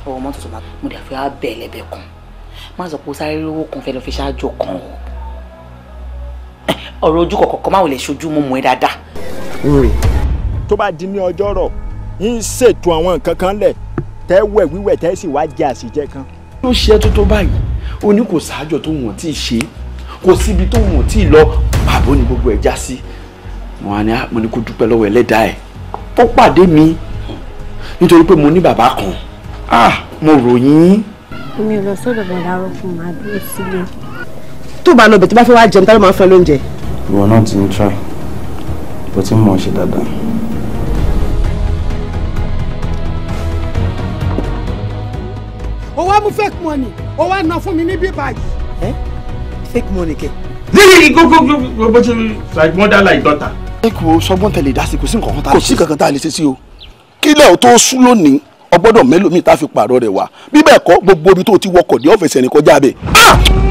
Ọwọ́ mọ́tò tó bá mo dẹ̀ fẹ́ bẹ́ẹ̀ lẹ́bẹ̀ẹ́ kan. Má sọ pé ó sáré lówó kan fẹ́ lọ fi ṣáájú kan o. Ọ̀rọ̀ ojú kọ̀ọ̀kan máa wò lè ṣojú mú mú ẹ dáadáa. Tó bá di ní ọjọ́ rọ̀, ń ṣètò àwọn nǹkan kan lẹ̀ tẹ́ wẹ̀ wíwẹ̀ tẹ́ sì wá jẹ àṣìjẹ kan. Ló ṣe é tó báyìí, ó ní kò sáájọ tó wọ́n tí ì ṣe, kò síbi tó wọ́n tí ì lọ, pàbó ni gbogbo ẹ̀ já sí. Mo ní mo ní kó dúpẹ́ lọ́wọ́ ẹlẹ́dàá ẹ̀ tó pàdé mi nítorí pé mo ní bàbá kan. Ah, mo ròyìn. Èmi ò lọ sọ́dọ̀ bọ̀dá rọ́kùn máa dúró sílé. Tó bá lọ bẹ̀ tó bá fẹ́ wá jẹun, tá ló máa ń fẹ́ lóúnjẹ. Ìwọ náà ti ń try, bó ti ń mọ̀ ṣe dáadáa. Ó wá mú fake money, ó wá ná fún mi ní bíbá yìí. Fake money kẹ. Ní gbogbo bó ṣe like mother like daughter. Ẹ kò sọgbọ́n tẹ̀lé dá sí, kò sí nǹkan kan tá a lè ṣe. Kò sí nǹkan kan tá a lè ṣe sí o. Kílẹ̀ ò tó sú lónìí, o gbọ́dọ̀ mélòó mi tá a fi pààrọ̀ rẹ̀ wá. Bí bẹ́ẹ̀ kọ́, gbogbo ibi tó ti wọkọ̀ dé ọ̀fẹ̀sẹ̀ ní kọjá bẹ́ẹ̀.